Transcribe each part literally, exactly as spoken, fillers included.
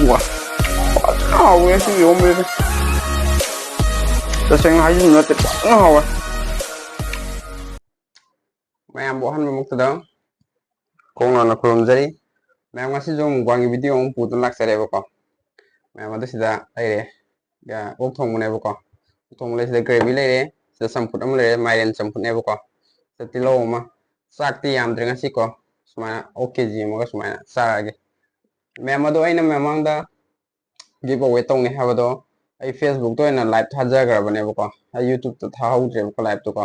ꯋꯥ, ꯐꯖꯅ ꯍꯥꯎꯋꯦ ꯉꯁꯤ ꯏꯔꯣꯝꯕꯁꯦ꯫ ꯇꯁꯦꯡꯅ ꯍꯥꯏꯖꯤꯟꯕ ꯅꯠꯇꯦ, ꯐꯖꯅ ꯍꯥꯎꯋꯦ꯫ ꯃꯌꯥꯝꯕꯨ ꯑꯍꯥꯟꯕꯃꯛꯇꯗ ꯈꯣꯡ ꯅꯥꯟꯅ ꯈꯨꯔꯨꯝꯖꯔꯤ꯫ ꯃꯌꯥꯝ, ꯉꯁꯤꯁꯨ mukbangꯒꯤ video ꯑꯃꯨꯛ ꯄꯨꯗꯨꯅ ꯂꯥꯛꯆꯔꯦꯕꯀꯣ꯫ ꯃꯌꯥꯝ, ꯑꯗꯨ ꯁꯤꯗ ꯂꯩꯔꯦ꯫ ꯑ, ꯑꯣꯛ ꯊꯣꯡꯕꯅꯦꯕꯀꯣ꯫ ꯑꯣꯛ ꯊꯣꯡꯕ ꯂꯩ, ꯁꯤꯗ gravy ꯂꯩꯔꯦ, ꯁꯤꯗ ꯆꯝꯐꯨꯠ ꯑꯃ ꯂꯩꯔꯦ, ꯃꯥꯏꯔꯦꯟ ꯆꯝꯐꯨꯠꯅꯦꯕꯀꯣ꯫ ꯁꯤꯗ ꯇꯤꯜꯍꯧ ꯑꯃ, ꯆꯥꯛꯇꯤ ꯌꯥꯝꯗ꯭ꯔꯦ ꯉꯁꯤꯀꯣ꯫ ꯁꯨꯃꯥꯏꯅ ꯑꯣꯛ KG ꯑꯃꯒ ꯁꯨꯃꯥꯏꯅ ꯆꯥꯔꯛꯑꯒꯦ꯫ ꯃꯌꯥꯝ, ꯑꯗꯣ ꯑꯩꯅ ꯃꯃꯥꯡꯗ giveaway ꯇꯧꯅꯤ ꯍꯥꯏꯕꯗꯣ ꯑꯩ Facebookꯇ ꯑꯣꯏꯅ live ꯊꯥꯖꯈ꯭ꯔꯕꯅꯦꯕꯀꯣ꯫ ꯑꯩ YouTubeꯇ ꯊꯥꯍꯧꯗ꯭ꯔꯦꯕꯀꯣ liveꯇꯨꯀꯣ꯫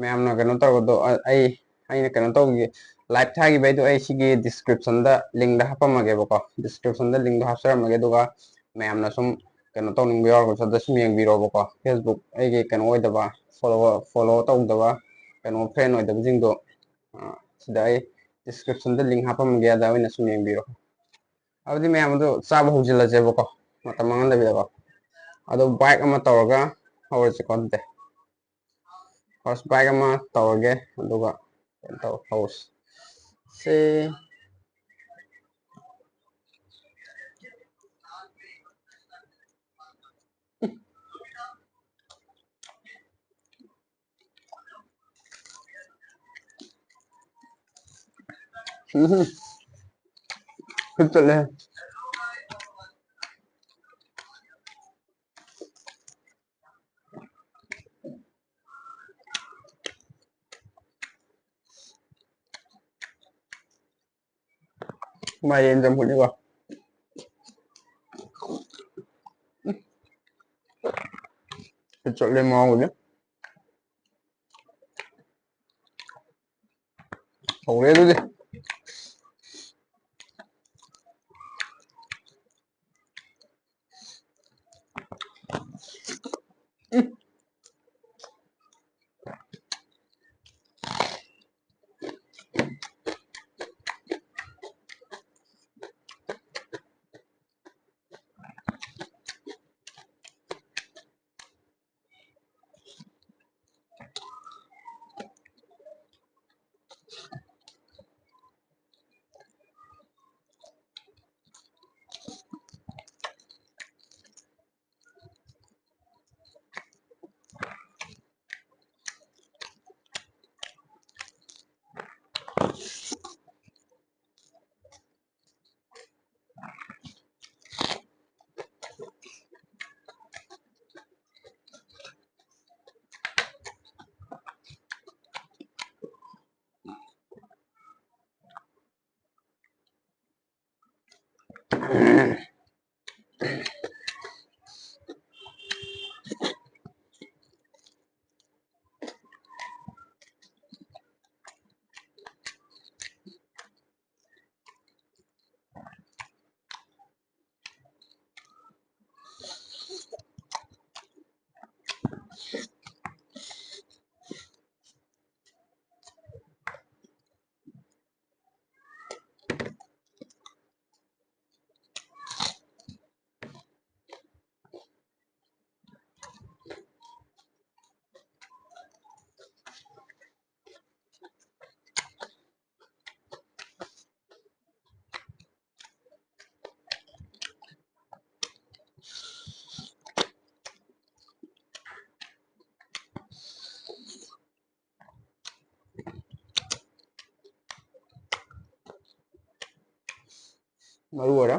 ꯃꯌꯥꯝꯅ ꯀꯩꯅꯣ ꯇꯧꯔꯒꯗꯣ, ꯑ-, ꯑꯩ, ꯑꯩꯅ ꯀꯩꯅꯣ ꯇꯧꯒꯦ, live ꯊꯥꯈꯤꯕꯩꯗꯣ ꯑꯩ ꯁꯤꯒꯤ descriptionꯗ linkꯗ ꯍꯥꯞꯄꯝꯃꯒꯦꯕꯀꯣ꯫ Descriptionꯗ linkꯗꯣ ꯍꯥꯞꯆꯔꯝꯃꯒꯦ, ꯑꯗꯨꯒ ꯃꯌꯥꯝꯅ ꯁꯨꯝ ꯀꯩꯅꯣ ꯇꯧꯅꯤꯡꯕ ꯌꯥꯎꯔꯒꯁꯨ ꯑꯗ ꯁꯨꯝ ꯌꯦꯡꯕꯤꯔꯣꯕꯀꯣ꯫ Facebook ꯑꯩꯒꯤ ꯀꯩꯅꯣ ꯑꯣꯏꯗꯕ, follow, follow ꯇꯧꯗꯕ, ꯀꯩꯅꯣ, friend ꯑꯣꯏꯗꯕꯁꯤꯡꯗꯣ, ꯑ, ꯁꯤꯗ ꯑꯩ descriptionꯗ link ꯍꯥꯞꯄꯝꯃꯒꯦ, ꯑꯗ ꯑꯣꯏꯅ ꯁꯨꯝ ꯌꯦꯡꯕꯤꯔꯣ꯫ ꯑꯗꯨꯗꯤ ꯃꯌꯥꯝ ꯑꯗꯨ ꯆꯥꯕ ꯍꯧꯖꯤꯜꯂꯁꯦꯕꯀꯣ, ꯃꯇꯝ ꯃꯥꯡꯍꯟꯗꯕꯤꯗꯀꯣ꯫ ꯑꯗꯣ bite ꯑꯃ ꯇꯧꯔꯒ ꯍꯧꯔꯁꯤꯀꯣ ꯑꯗꯨꯗꯤ꯫ First bite ꯑꯃ ꯇꯧꯔꯒꯦ, ꯑꯗꯨꯒ ꯀꯩꯅꯣ ꯇꯧ, ꯍꯧꯔꯁꯤ꯫ ꯁꯦ꯫ ꯎꯝ꯫ ꯈꯨꯠ ꯆꯠꯂꯦ꯫ ꯃꯥꯏꯔꯦꯟ ꯆꯝꯐꯨꯠꯅꯤꯀꯣ꯫ ꯆꯠꯂꯦ ꯃꯍꯥꯎꯗꯤ꯫ ꯍꯧꯔꯦ ꯑꯗꯨꯗꯤ꯫ ꯎꯝ꯫ ꯃꯔꯨ ꯑꯣꯏꯔꯦ꯫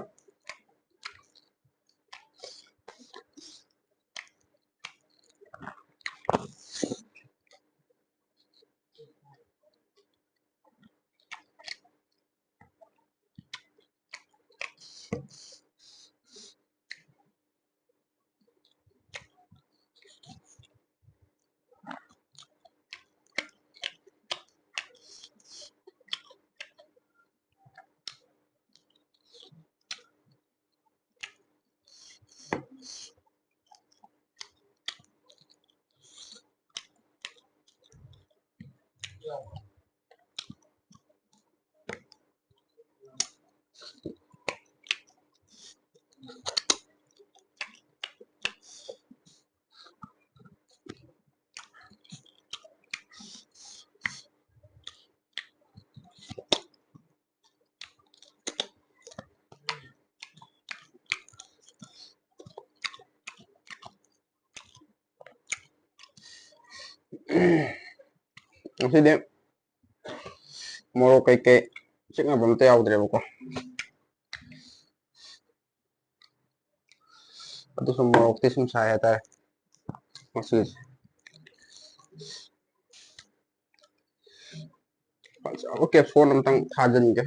ꯉꯁꯤꯗꯤ ꯃꯣꯔꯣꯛ ꯀꯩꯀꯩ ꯆꯤꯛꯅꯕ ꯑꯝꯇ ꯌꯥꯎꯗ꯭ꯔꯦꯕꯀꯣ꯫ ꯑꯗꯨꯁꯨ ꯃꯣꯔꯣꯛꯇꯤ ꯁꯨꯝ ꯁꯥꯏ ꯍꯥꯏꯇꯥꯔꯦ ꯉꯁꯤꯁꯦ꯫ ꯐꯖꯕ caption ꯑꯝꯇꯪ ꯊꯥꯖꯤꯟꯒꯦ꯫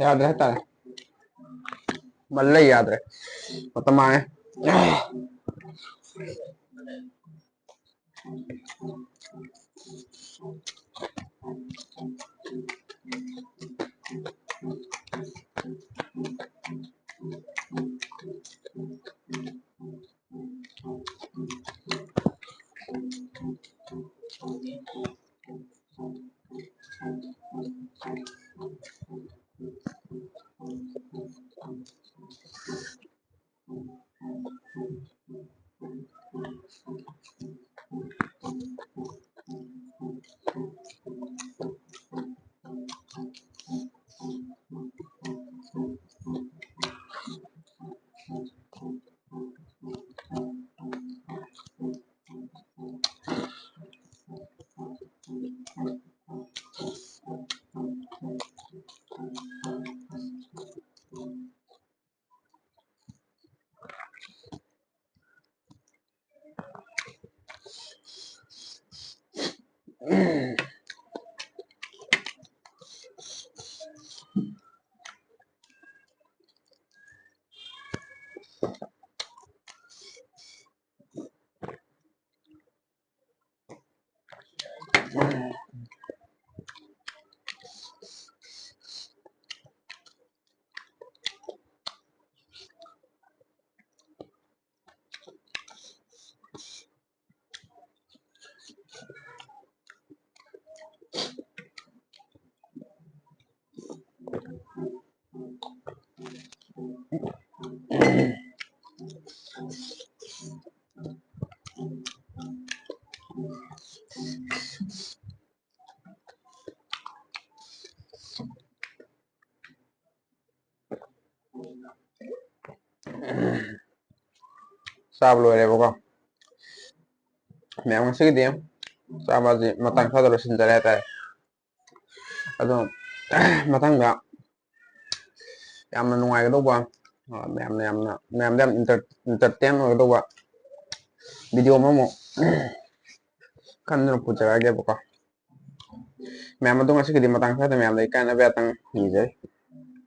ꯌꯥꯗ꯭ꯔꯦ ꯍꯥꯏꯇꯥꯔꯦ꯫ ꯃꯜ ꯂꯩ ꯌꯥꯗ꯭ꯔꯦ꯫ ꯃꯇꯝ ꯃꯥꯡꯉꯦ꯫ ꯆꯥꯕ ꯂꯣꯏꯔꯦꯕꯀꯣ꯫ ꯃꯌꯥꯝ ꯉꯁꯤꯒꯤꯗꯤ ꯆꯥꯕꯁꯤ ꯃꯇꯥꯡ ꯈꯔꯗ ꯂꯣꯏꯁꯤꯟꯖꯔꯦ ꯍꯥꯏꯇꯥꯔꯦ꯫ ꯑꯗꯣ ꯃꯊꯪꯗ ꯌꯥꯝꯅ ꯅꯨꯡꯉꯥꯏꯒꯗꯧꯕ, ꯑ, ꯃꯌꯥꯝꯅ ꯌꯥꯝꯅ, ꯃꯌꯥꯝꯗ ꯌꯥꯝ ꯏꯟꯇꯔ-, ꯏꯟꯇꯔꯇꯦꯟ ꯑꯣꯏꯒꯗꯧꯕ ꯚꯤꯗꯤꯑꯣ ꯑꯃꯃꯨꯛ ꯈꯟꯗꯨꯅ ꯄꯨꯖꯔꯛꯑꯒꯦꯕꯀꯣ꯫ ꯃꯌꯥꯝ ꯑꯗꯣ ꯉꯁꯤꯒꯤꯗꯤ ꯃꯇꯥꯡ ꯈꯔꯗ ꯃꯌꯥꯝꯗ ꯀꯥꯟꯅꯕ ꯌꯥꯇꯪ ꯅꯤꯖꯔꯤ꯫